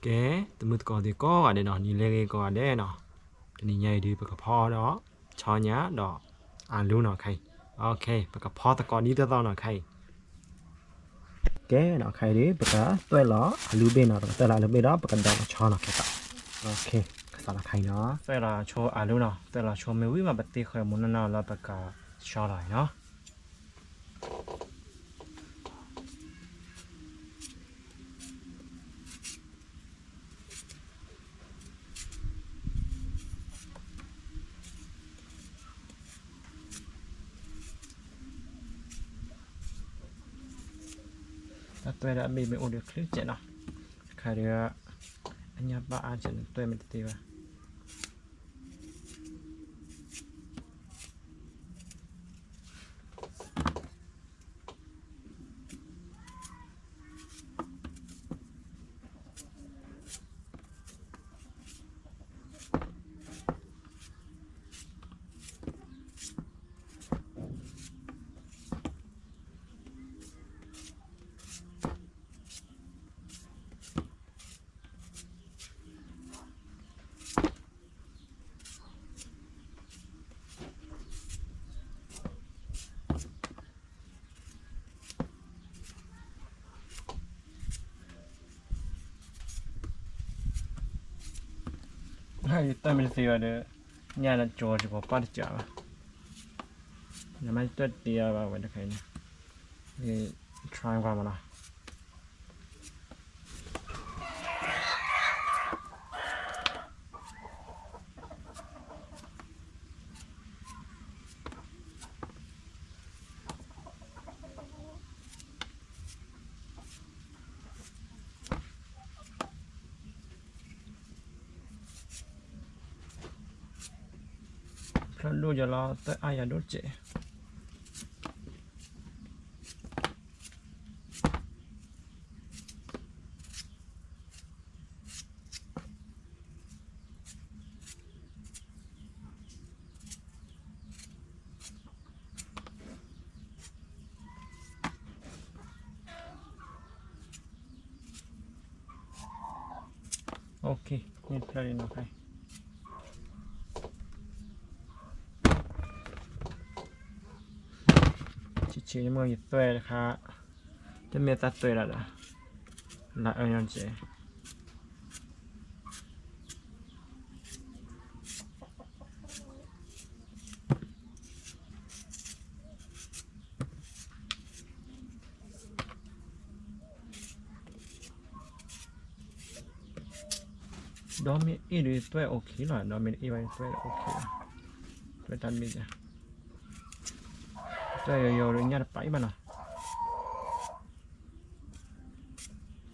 ကဲ, တံၤသကိးသ့ၣ်ကိးဂၤဒဲးနီၤ, နံၤလၢအဂ့ၤကိးဂၤဒဲးနီၤ, တနံၤညါအံၤဒုး ပကဖီဒီး ဆီညါဒီး အလူနီၤ ခဲအံၤ, ပကဖီသကိးဒ်သိးသိးနီၤ ခဲအံၤ. ကဲနီၤ, ခဲအံၤဒုး ပကသွဲၣ်လီၤအလူဘ့ၣ်နီၤ, ပကသွဲၣ်လီၤအလူဘ့ၣ်ဒီး ပကဒိးလီၤဆီနီၤ ခဲအံၤ, ကစးလီၤခဲအံၤနီၤ, သွဲၣ်လီၤဆိအလူနီၤ, သွဲၣ်လီၤဆိမ့ၢ်ဝံၤမး ပသ့ဃၢၤမုၢ်နီၢ်နီၢ်လၢပကဆီလီၤအံၤနီၤ. တၢ်သွဲၣ်ဒၣ်အဘ့ၣ်မ့ၢ်အိၣ်ဒီးချုးစဲးနီၤ, တခါဒီး အညၣ်ဘၣ်အါစဲးန့ၣ် သွဲၣ်မ့ၢ်တသ့ဘၣ်. ယသွဲၣ်မ့ၢ်တသ့ဘၣ်ဒီး ညၣ်လၢကၠီကပၤပၢ်တစးဘၣ်, နမ့ၢ်သွဲၣ်တသ့ဘၣ်ဝဲတခါအံၤန့ၣ်, ယ try ကွၢ်မးနီၤ. ဖျၢၣ်ဒိၣ်ယလီၤ သွဲၣ်အါယၤဒိၣ်စဲး. OK, န့ၣ်ဖျၢၣ်လံနီၤခဲအံၤ, ဆံးဆံးမ့ၢ်ယသွဲၣ်တခါ, တမ့ၢ်သးသွဲၣ်ဒၣ်ဒီး လၢအၢညီကဲး ဒီမ့ၢ်အ့ၣ်ဒီးသွဲၣ် OK လီၤ, ဒီမ့ၢ်တအ့ၣ်ဘၣ်ဒီးသွဲၣ် OK လီၤ, သွဲၣ်တၢ်မ့ၢ်ယါ, သွဲၣ်ယိယိဒီးညၣ်တပာ်အံၤဘၣ်နီၤ,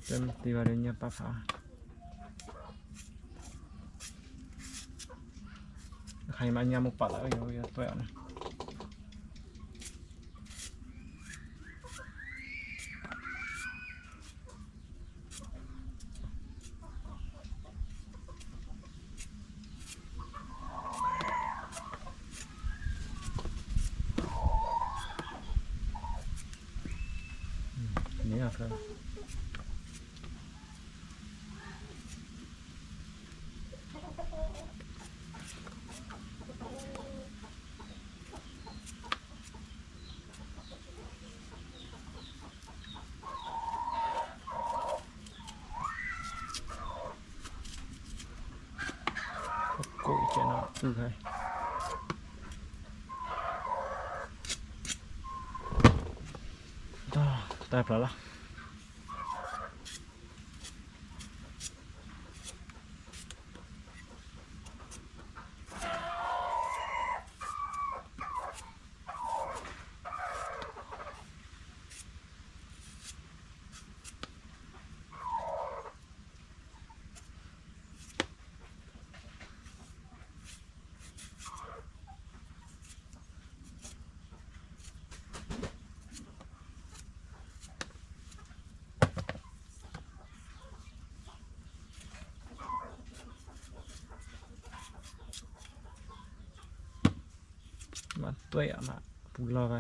သွဲၣ်မ့ၢ်သ့ဘၣ်ဒီးညၣ်ပာ်ဖး, အခါအံၤမးညၣ်မိၢ်ပာ်လၢအယိယိသွဲၣ်အီၤန့ၣ် န့ၣ်အဖျၢၣ် ကိးကဲနီၤ အုၣ်ဟဲ တၢ်ပျၢ်လီၤ. မၤသွဲၣ်အီၤမး ပူၤလီၤဂၤအံ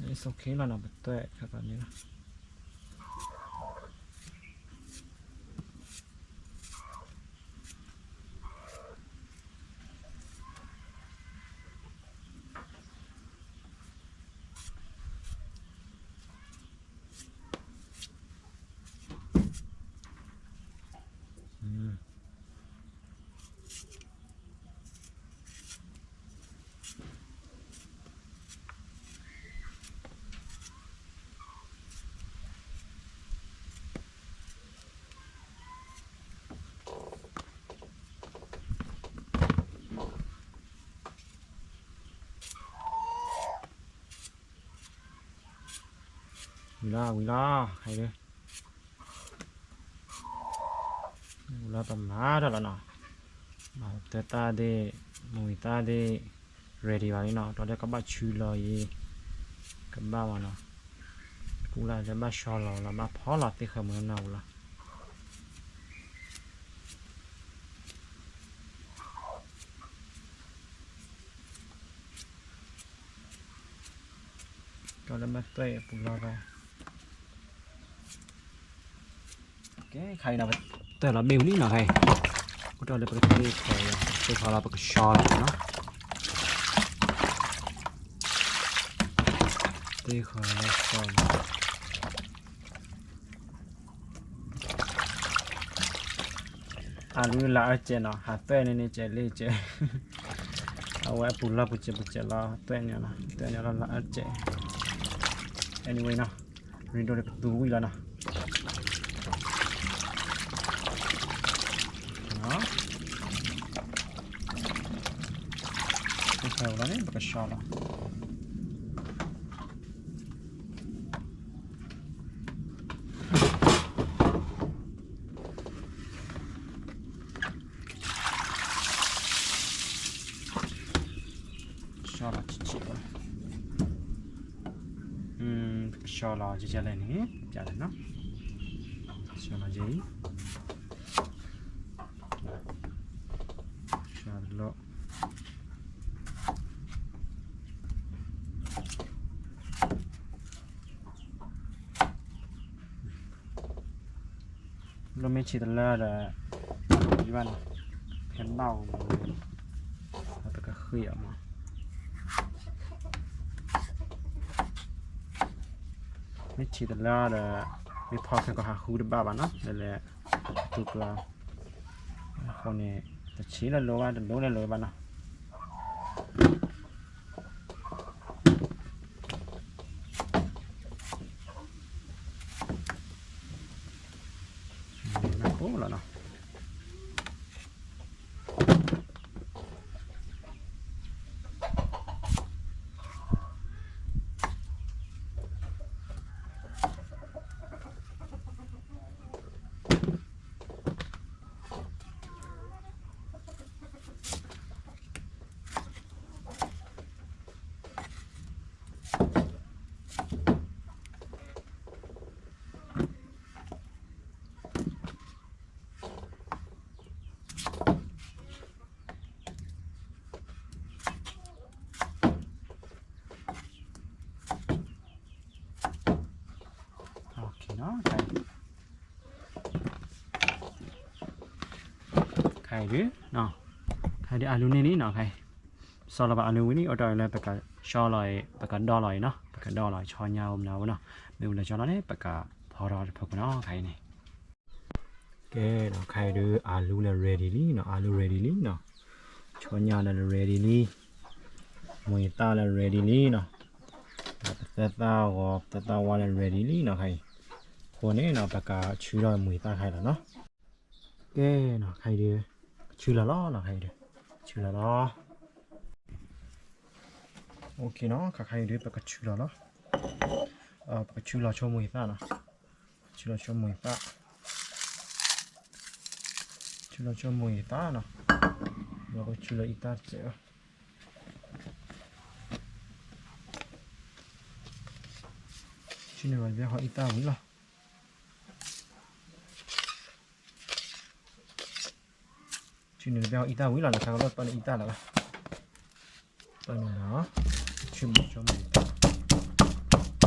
ၤ, OK လီၤနီၤ ပသွဲၣ်ခါပၤန့ၣ်လီၤ. ဝံၤလီၤ ဝံၤလီၤ ဟဲဒုး ဝံၤလီၤ ပမၤထီၣ်လီၤနီၤ. သွဲၣ်သၣ်သ့ၣ် မုၢ်ဝံၤသၣ်သ့ၣ် ready ဘၣ်လံနီၤ. ဒီးလၢကဘၣ်ဆူလီၤအံၤ ကဘၣ်မးနီၤ. ကူလၢလၢဘၣ်ဆှီလီၤလီၤ ဘၣ်ဖီလီၤသ့ၣ်ဃၢၤမုၢ်နၢ်ပူၤလီၤ. ကီလၢဘၣ်သွဲၣ်အပူၤလီၤဘၣ်. ကဲ ခါအံၤနီၤ ပသွဲၣ်လီၤဘ့ၣ်ဝံၤလံနီၤ ခဲအံၤ. အိၣ်တ့ၢ်လၢပကသ့ၣ်ခီ သ့ၣ်ခီလီၤ ပကဆှီလီၤနီၤ. သ့ၣ်ခီလီၤဆှီလီၤ. အလူလၢအစဲးနီၤ ဟးသွဲၣ်န့ၣ်န့ၣ် စဲးလ့စဲး အဝဲအပူၤလီၢ်ပူၤစဲးပူၤစဲးလီၤ သွဲၣ်န့ၣ်လီၤ သွဲၣ်န့ၣ်လီၤလၢအစဲး. Anyway နီၤ ရ့ဒိၣ်ဒီးကသူဝံၤလီၤနီၤ. သ့ၣ်ခီလီၤန့ၣ် ပကဆှီလီၤ. ဆှီလီၤဆံးဆံးဘၣ်. ကဆှီလီၤယဲယဲလဲၣ်န့ၣ် ပျဲလဲၣ်နီၤ. ဆှီလီၤယဲအံၤ ဆှီလီၤ လၢမ့ၢ်ဆံးတလၢဒီး ယဘၣ်နီၤ ဖဲဘၣ်အိၣ်မး ပကဃ့အီၤမး. မ့ၢ်ဆံးတလၢဒီး မ့ၢ်ဖီခဲကီၢ်ဟးဃုတဘၣ်ဘၣ်နီၤ လဲၤလဲၤ တူၢ်ကျါ အဃိန့ၣ် တဆံးလၢလိၤဘၣ် တလိၤလၢလိၤဘၣ်နီၤ. နၢ်ပၢၢ်လီၤနီၤ. ခါအံၤဒုး ခါအံၤဒုး အလူန့ၢ်လံနီၤ ခါအံၤ စီလီၤဘၣ်အလူဝံၤလံ အိၣ်တ့ၢ်လၢပကဆှီလီၤအံၤ ပကဒီလီၤအံၤနီၤ ပကဒီလီၤအံၤ ဆီညါအိၣ်မနုၤဝဲနီၤ မ့ၢ်အိၣ်လၢဆီလီၤန့ၣ် ပကဖီထီၣ်တဖၣ်ခိၣ်နီၤ ခါအံၤန့ၣ် ကဲနီၤ ခါအံၤဒုး အလူလၢ ready လံနီၤ အလူ ready လံနီၤ ဆီညါလၢ ready လံ မုၢ်သၣ်လၢ ready လံနီၤ ပသၢသၣ်ဂီၤ ပသၢသၣ်ဝါလၢ ready လံနီၤ ခါအံၤ အဃိန့ၣ်နီၤ ပကဆူထီၣ်မုၢ်သၣ်ခါအံၤလီၤနီၤ ကဲနီၤ ခါအံၤဒုး ကဆူလီၤလီၤနီၤ ခါအံၤဒုး ဆူလီၤလီၤ OK နီၤ ခါခါအံၤဒုး ပကဆူလီၤလီၤ ပကဆူလီၤဆိမုၢ်သၣ်နီၤ ဆူလီၤဆိမုၢ်သၣ် ဆူလီၤဆိမုၢ်သၣ်နီၤ ဒီးပကဆူလီၤအံသၣ်တစဲးလီၤ ဆူန့ၣ်ဘၣ်ဘၣ်ဟီအံသၣ်ဝံၤလီၤ ဆူန့ၣ်ဘၣ်ဟီအံသၣ်ဝံၤလီၤ နခါကဘၣ်ပာ်န့ၢ်အံသၣ်လၢၤဘၣ် ပာ်န့ၢ်လီၤ ဆူမုၢ်ဆိမုၢ်သၣ်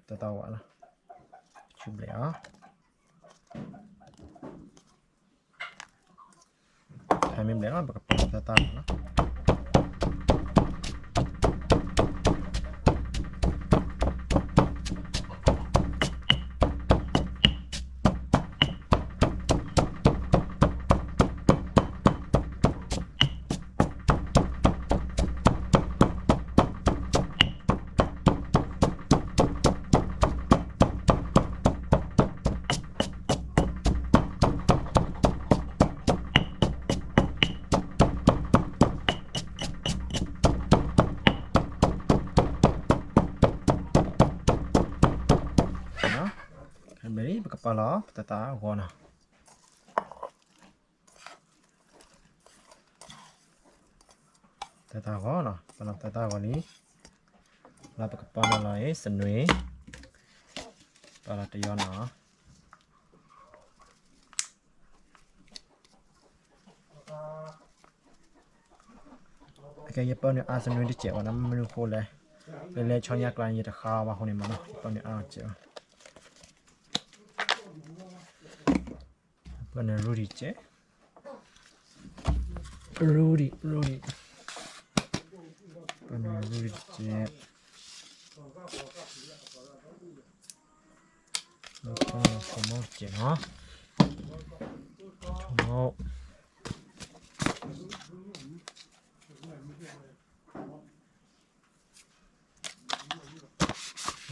ပတၢ်ဂီၤလီၤ, ဆူဘျဲးအီၤ, ဖဲမ့ၢ်ဘျဲးလီၤ ပကပာ်လီၤပတၢ်ဂီၤလီၤ. ပကပာ်လီၤ ပတၢ်ဂီၤနီၤ. တၢ်ဂီၤနီၤ, ပာ်လီၤတၢ်ဂီၤလံ, လၢပကပာ်လီၤလီၤအံၤ စနွံ, ပာ်လီၤတယီနီၤ. အကဲ ယပၢနုာ်အါစနွံတစဲးဘၣ်နီၤ, မနုၤဃိလဲၣ်, လၢလဲၤဆီညါကျါန့ၣ် ယတဃါဘၣ်အဃိန့ၣ်မးနီၤ, ယပၢနုာ်အါတစဲးဘၣ်. ပၢနုာ်ရူဒံးတစဲး, ရူဒံး, ရူဒံး, ပၢနုာ်ရူဒံးတစဲး, ပၢနုာ်ဆိမိၣ်တစဲးနီၤ, ဆိမိ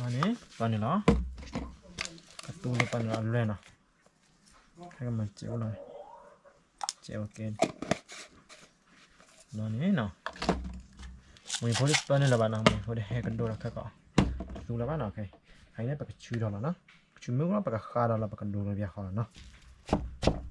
ၣ် န့ၣ် ပၢနုာ်လီၤ, ကသူလၢပၢနုာ်လီၤအလွဲၢ်နီၤ, ခဲကမၤစဲးအိၣ်လီၤ, စဲးအိၣ်ကဲ, န့ၣ်နီၤ, မ့ၢ်ဖိတပၢနုာ်လၢၤဘၣ်နီၤ, မ့ၢ်ဖိတဟဲကဒိလီၤခဲကီး, တသူလၢၤဘၣ်နီၤ, ခဲအံၤန့ၣ် ပကဆူထီၣ်လီၤနီၤ, ဆူမုၢ်လီၤ ပကဃါဒီးလီၤ ပကဒိလီၤပယီၤဃီလီၤနီၤ.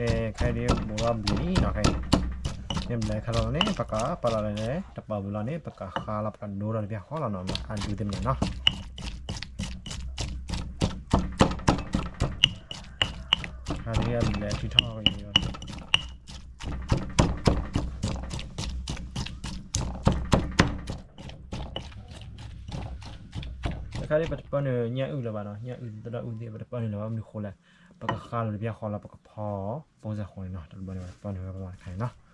ကဲ ခဲအံၤဒ် ဘူးထီၣ်ဘျဲးလံနီၤ, ခဲအံၤ မ့ၢ်ဘျဲးခဲလၢာ်လီၤန့ၣ် ပကပာ်လီၤလၢ တပာ်ဘျဲးလီၤန့ၣ် ပကဃါလီၤ ပကဒိလီၤတဘျီဃီလီၤနီၤ, အဒုးတမ့ၢ်နီၤ, ခဲအံၤဒ် ဘျဲးထုးထီၣ်က့ၤ တခါဒ် ပတပၢနုာ်ညၣ်အုၣ်လၢၤဘၣ်နီၤ, ညၣ်အုၣ်သဒီၣ်အုၣ်သ့ၣ် ပတပၢနုာ်လၢၤဘၣ် မနုၤဃိလဲၣ်, ပကဃါလီၤတဘျီဃီလီၤ ပကဖီပိၢ်စ့ၢ်ဃိန့ၣ်နီၤ, တဘျီန့ၣ် ပတပၢနုာ်လၢၤဘၣ်တခါန့ၣ်နီၤ.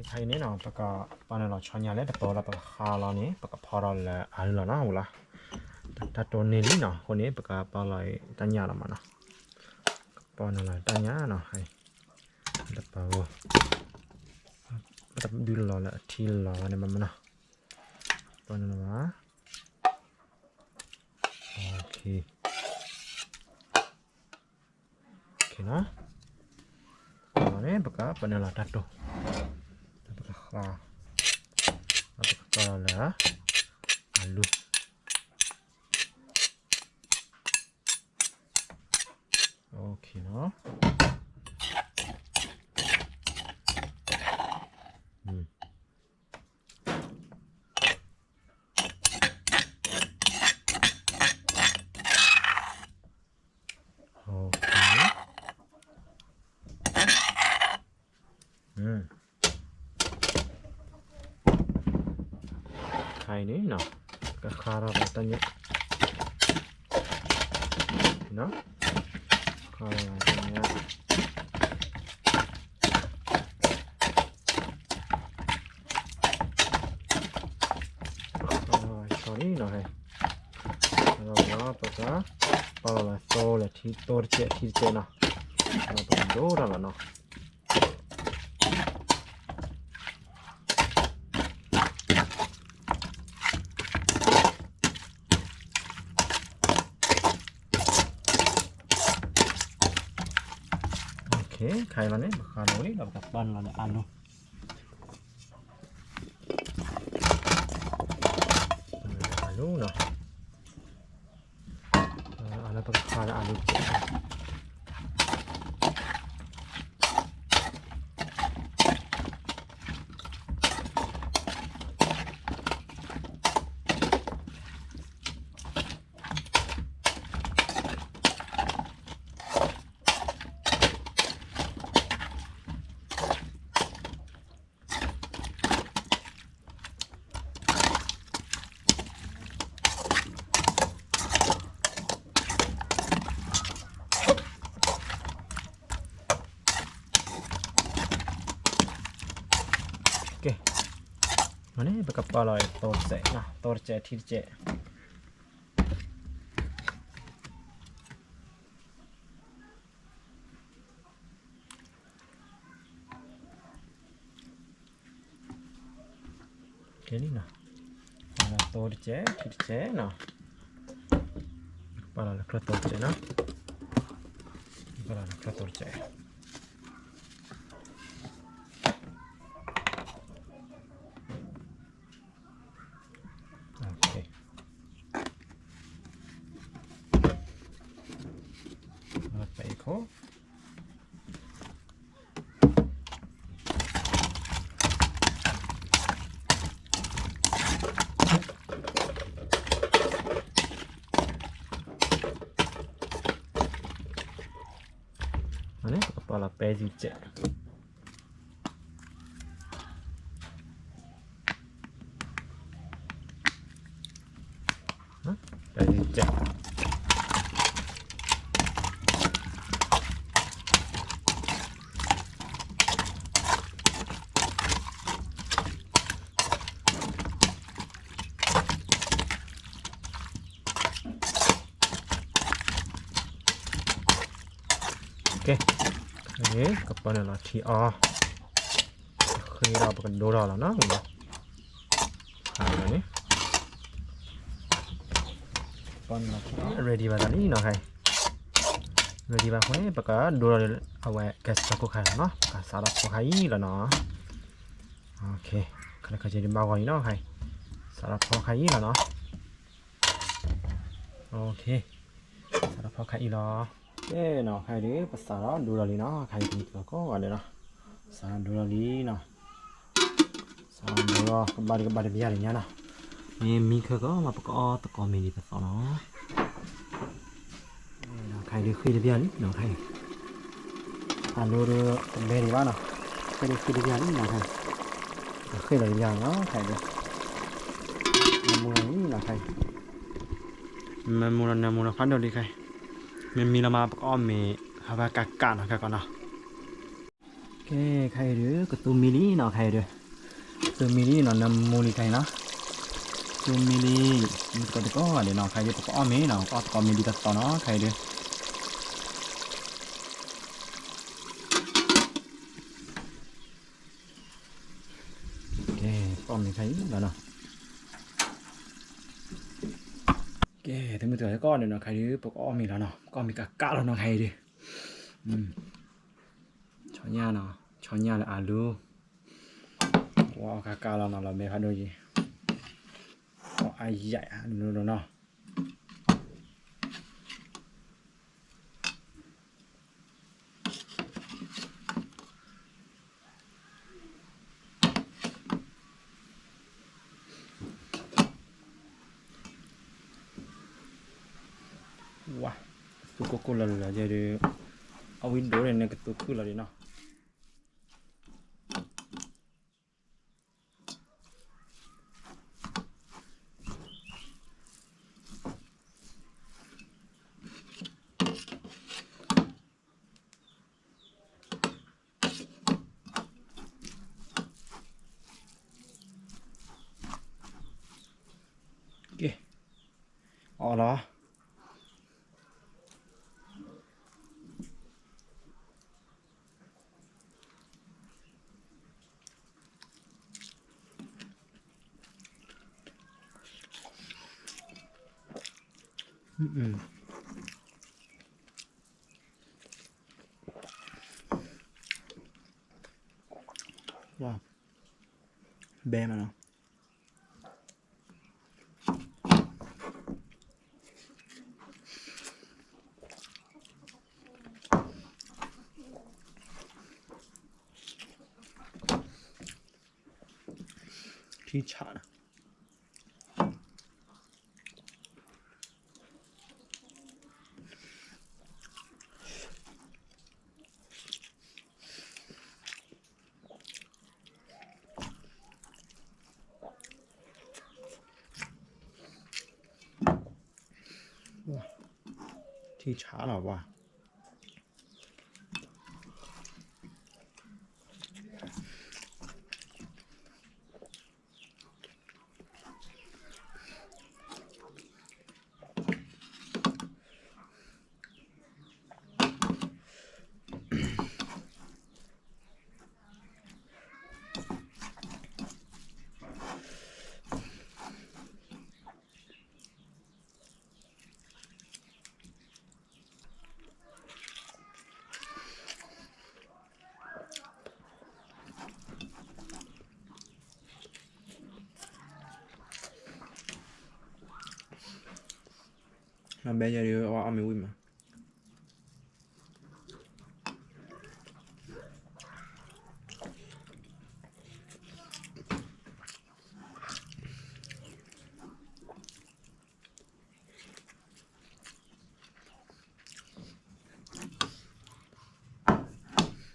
ခဲအံၤန့ၣ်နီၤ ပကပာ်နုာ်လီၤဆီညၣ်လၢတပၢၤလီၤ ပကဃါလီၤန့ၣ် ပကဖီထီၣ်လၢအါလီၤနီၤ, ဝံၤလီၤ တၢ်တိၢ်န့ၢ်လံနီၤ, အဃိန့ၣ် ပကပာ်လီၤတၢ်ညၣ်လီၤမးနီၤ, ပာ်နုာ်လီၤတၢ်ညၣ်နီၤ, တပၢၤ, ပတဒုးလီၤလၢအထံလီၤဘၣ်န့ၣ်မးနီၤ, ပာ်နုာ်လီၤဘၣ်, ခဲနီၤ, ခဲအံၤန့ၣ် ပကပာ်နုာ်လီၤတၢ်တိၢ်, ဒီးပကဃါ, ဒီးပကပာ်လီၤလၢအလူၤ, ခဲနီၤ. အံၤန့ၣ်နီၤ, ကခါထီၣ်ဒီးတၢ်ညၣ်, နီၤ, ခါထီၣ်ဒီးတၢ်ညၣ်, ခါထီၣ်ဒီးနီၤ, ပကပာ်လီၤလၢသိလၢထံ သိတစဲးထံတစဲးနီၤ, ဒီးပကဒိတၢ်လီၤနီၤ. ခါအံၤလီၤန့ၣ် ပဃါလီၤဝဲလီၤ ပကပာ်လီၤလၢအလူ, အလူနီၤ, အလူပကဖးလၢအလူကဲး ကဲ, န့ၣ် ပကပာ်လီၤအသိတစဲး, သိတစဲးထံတစဲး ကဲလံနီၤ, သိတစဲးထံတစဲးနီၤ, ပာ်လီၤလၢချၢသိတစဲးနီၤ, ပာ်လီၤလၢချၢသိတစဲး ပအံၤခိၣ် န့ၣ် ပကပာ်လီၤပဲစံးစဲး ပဲစံးစဲး ကဲ, ကပာ်န့ၣ်လီၤထံအီၤ, ဃ့ဒီးပကဒိထီၣ်လီၤနီၤ, န့ၣ် ready ဘၣ်သးလံနီၤခါအံၤ, ready ဘၣ်အဃိန့ၣ် ပကဒိထီၣ်လၢအဝဲ gas ဖီခိၣ်ခါလီၤနီၤ, ပကစးထီၣ်ဖီခါအံၤလီၤနီၤ, ခါလၢခါက့ၤဒံးဘၣ်ဂီၤအံၤနီၤခါအံၤ, စးထီၣ်ဖီခါအံၤလီၤနီၤ, စးထီၣ်ဖီခါအံၤလီၤ, ကဲနီၤ ခါအံၤဒုး ပစးထီၣ်ဒိထီၣ်လံနီၤ, ခါအံၤတမုၢ်တကိးကိးဂၤဒဲးနီၤ, စးထီၣ်ဒိထီၣ်လံနီၤ စးထီၣ်ဒိထီၣ် ကဘၣ်ဒံးကဘၣ်တဘျီလံညါနီၤ, မ့ၢ်မံခၢကီးမး ပကအီၣ်သကိးမ့ၤဒ်ပသီနီၤ, ခါအံၤဒုးဃ့တဘျီလံနီၤ, ခါအံၤ အလိဒုးတဘဲဒံးဘၣ်နီၤ, ဃ့ဒုးဃ့တဘျီလံနီၤ, ခါအံၤ ဃ့လီၤတဘျီနီၤ, ခါအံၤဒုး နၢမူလီၤလံနီၤ, ခါအံၤ နၢမူလီၤ နၢမူလီၤဖးဒိၣ်လံခါအံၤ, မ့ၢ်မံလီၤမး ပကအီၣ်မ့ၤ ဟးဘၣ်ကးကးနီၤ ခဲကီးနီၤ, ကဲ ခါအံၤဒုး ကသူမံလံနီၤ, ခါအံၤဒုး ကသူမံလံနီၤ, နၢမူလံခါအံၤနီၤ, ကသူမံလံ, မုၢ်တကိးတကိးဂၤဒဲးနီၤ, ခါအံၤဒုး ပကအီၣ်မ့ၤနီၤ, ပကအီၣ်သကိးမ့ၤဒ်ပသီနီၤ, ခါအံၤဒုး ကဲ ပကအီၣ်မ့ၤခါအံၤလီၤနီၤ, ကဲ တမုၢ်တကိးကိးဂၤဒဲးနီၤ, ခါအံၤဒုး ပကအီၣ်မ့ၤလီၤနီၤ, ပကအီၣ်မ့ၤကးကးလီၤနီၤ, ခါအံၤဒုး ဆီညၣ်နီၤ, ဆီညၣ်လၢအလူ, ပကအီၣ်ကးကးလီၤနီၤ, လီၤမဲာ်ဖးဒိၣ်ယံၤ, အီၣ်အါယံာ်နီၤနီၤ ဝါ, သူကိၢ်ကိၢ်လၢလၢလၢယဲဒုး, အဝံဒိၣ်န့ၣ် နကသူခုၣ်လီၤဒံးနီၤ. အီၣ်လီၤ. ဘဲမးနီၤ. ထံဆးနီၤ. ထံဆးလီၤဝါ. ဘဲယၤဒ်အီၣ်မ့ၢ်ဝံၣ်မး.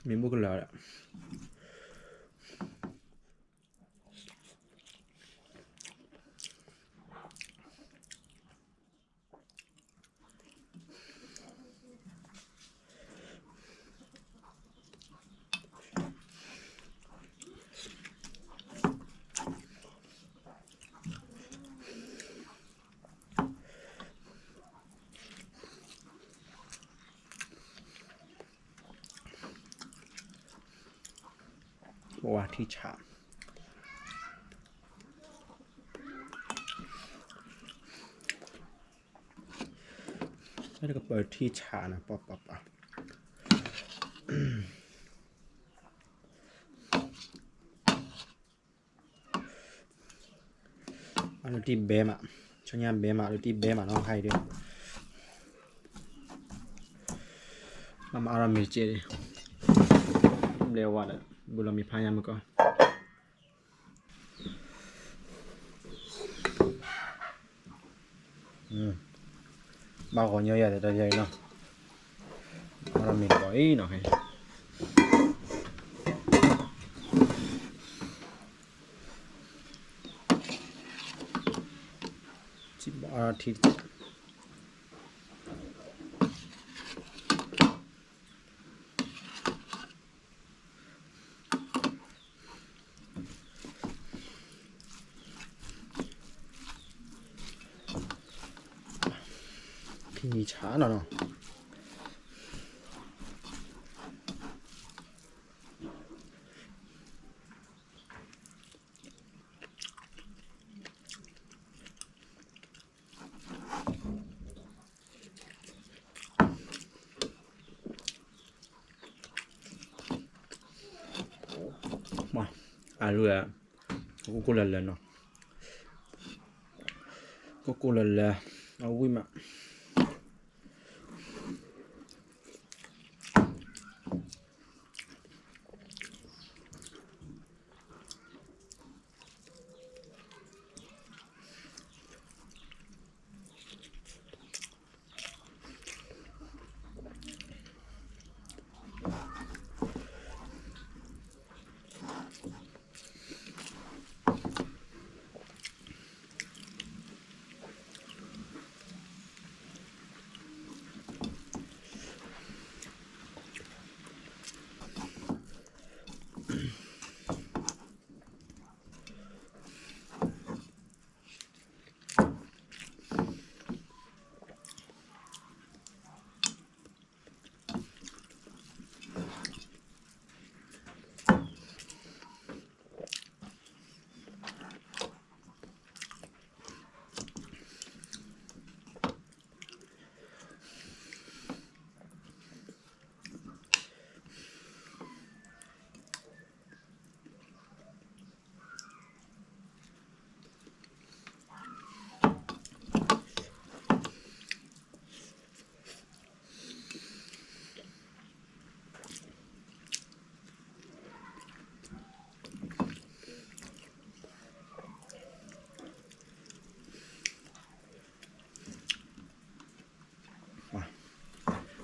မ့ၢ်ဘူးကလၢာ်ဒီး ပဝါထံဆး, တကပၤထံဆးန့ၣ် ပပပ, အလိၤတံၢ်ဘဲမး, ဆူညါဘဲမး အလိၤတံၢ်ဘဲမးနီၤ ဟါအံၤဒီး, မ့ၢ်မၤအါထီၣ်မ့ၤတကဲးဒီး, ဘျဲၣ်ဝါဒီး ဘူးလီၤမ့ၤဖးညါမ့ၢ်ကီး. ဘၣ်ဂီၤညီယၤဒီးတၢ်ယၤအံၤနီၤ, အါထီၣ်မ့ၤတဘီအံၤနီၤ, ထံ ထံဆးနီၤနီၤ. အလူၤ, ကိၢ်ကိၢ်လၢလၢနီၤ, ကိၢ်ကိၢ်လၢလၢ, အဝံၣ်မး.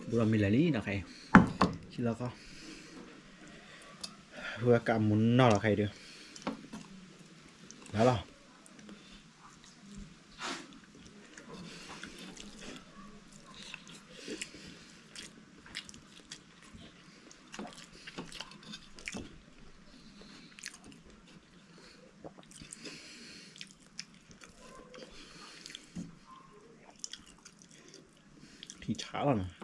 ဘူးဒီးမ့ၢ်လဲၤလံနီၤခဲအံၤ, ဟံၣ်လီၤဃီ, ဟူဝဲကးမူနီၢ်လီၤခဲအံၤဒီး, လၢလီၤ. ထံဆါလီၤနီၤ.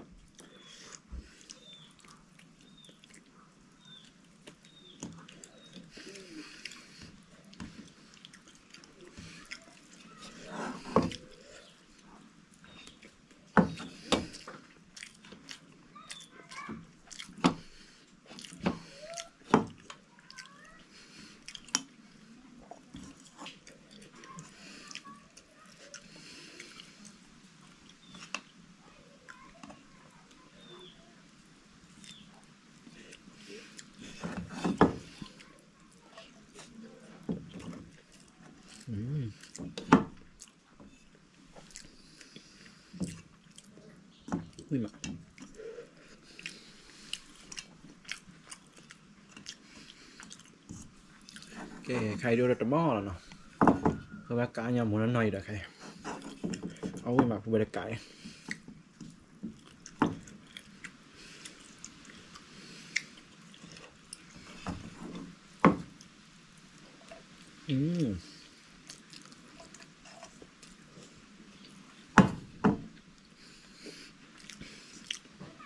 ဝံၤမး, ကဲ ခဲအံၤဒိၣ်ဒီးတမီၢ်လီၤနီၤ, ဃိဘၣ်ကးညီမူနီၢ်နီၢ်အံၤဒီးခဲအံၤ, အီၣ်ဝံၤမး ပူၤဝဲတကးအံၤ.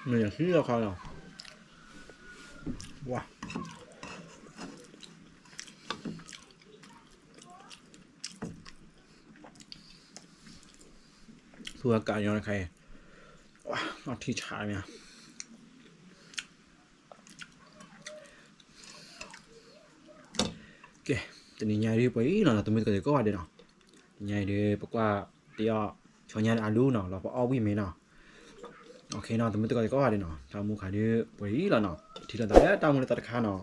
နဟံၣ်လီၤခါလီၤ, ဝါ, သူဝဲကးညီတခါအံၤ, ဝါ, အီၣ်ထံဆါမး. ကဲ, တနံၤညါဒုးပှဲၤအံၤလီၤနီၤ တမုၢ်တကိးသ့ၣ်ကိးဂၤဒဲးနီၤ, တနံၤညါအံၤဒုး ပကွၢ်တယီၣ် ဆီညါဒီးအလူနီၤ လီၤပအီၣ်ဝံၣ်မ့ၤနီၤ. အိၣ်ခ့နီၤ တမုၢ်တကိးသ့ၣ်ကိးဂၤဒဲးနီၤ တၢ်မူခါဒုး ပှဲၤအံၤလီၤနီၤ ထံၣ်လိာ်သးလၢတၢ်မူလၢသီတခါနီၤ.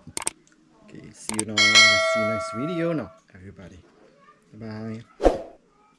ကဲ, see you နီၤ, see you next video နီၤ everybody, bye bye.